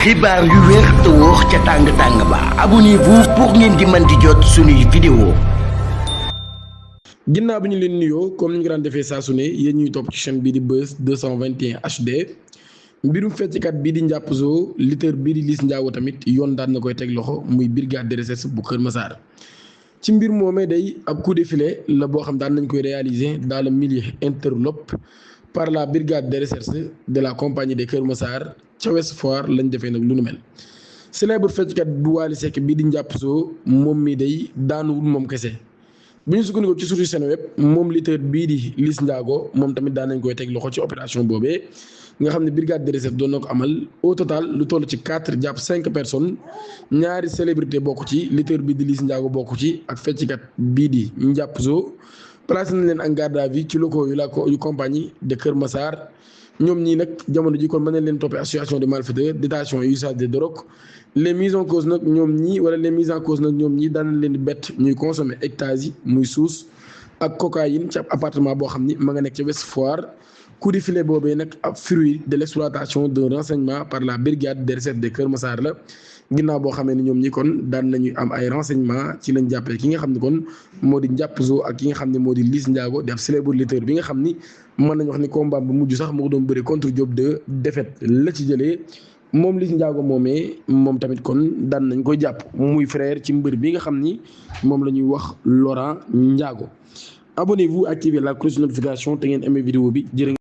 xibaar yu wér te wóor ca tàng ba abonnez-vous pour ngeen di mën di jot suñuy vidéo. ginnaaw bi ñu leen nuyoo comme ni ñu ko daan defee saa su ne yéen ñuy topp ci chaîne bii di Buzz 221 HD mbirum fecckat bii di Ndiapp Zo lutteur bii di Liss Ndiago tamit yoon daan na koy teg loxo muy brigade de recherche bu Kër Massar. ci mbir moomee day ab coup de filet la boo xam daan nañ koy réaliser dans le milieu interlope par la brigade de recherche de la compagnie de Kër Massar ca Ouest Foire lañ defee nag lu nu mel. célèbre fecckat bu Wally Seck bii di Ndiapp Zo moom mi day daanuwul moom kese. bu ñu sukkandiku ci suñu seen web moom lutteur bii di Liss Ndiago moom tamit daan nañ koy teg loxo ci opération boobee nga xam ne brigade de recherche doon na ko amal au total lu toll ci 4 jàpp 5 personnes ñaari célébrité bokk ci lutteur bii di Liss Ndiago bokk ci ak fecckat bii di Ndiapp Zo placé nañ leen en garde à vue ci locaux yu compagnie de Kër Massar. ñoom ñii nag jamono ji kon mën nañ leen toppee association de malfaiteurs détention et usage de drogue les mises en cause nag ñoom ñii wala les mises en cause nag ñoom ñii daan nañ leen di bett ñuy consommer ecstasy muy suus ak cocaïne ci ab appartement boo xam ni ma nga nekk ca Ouest Foire. coup de filet boobee nag ab fruit de l' exploitation d'un renseignement par la brigade de recherche de Kër Massar la ginnaaw boo xamee ni ñoom ñi kon daan nañu am ay renseignement ci lañ jàppee ki nga xam ne kon moo di Ndiapp Zo ak ki nga xam ne moo di Liss Ndiago di ab célèbre lutteur bi nga xam ni mën nañu wax ni combat bu mujj sax moo doon bëri contre Diop de défaite la ci jëlee moom Liss Ndiago moomee moom tamit kon daan nañ koy jàpp muy frère ci mbër bi nga xam ni moom la ñuy wax Laurent Ndiago. Abonnez-vous, activez la cloche de notification te ngeen aimé vidéo bi jërë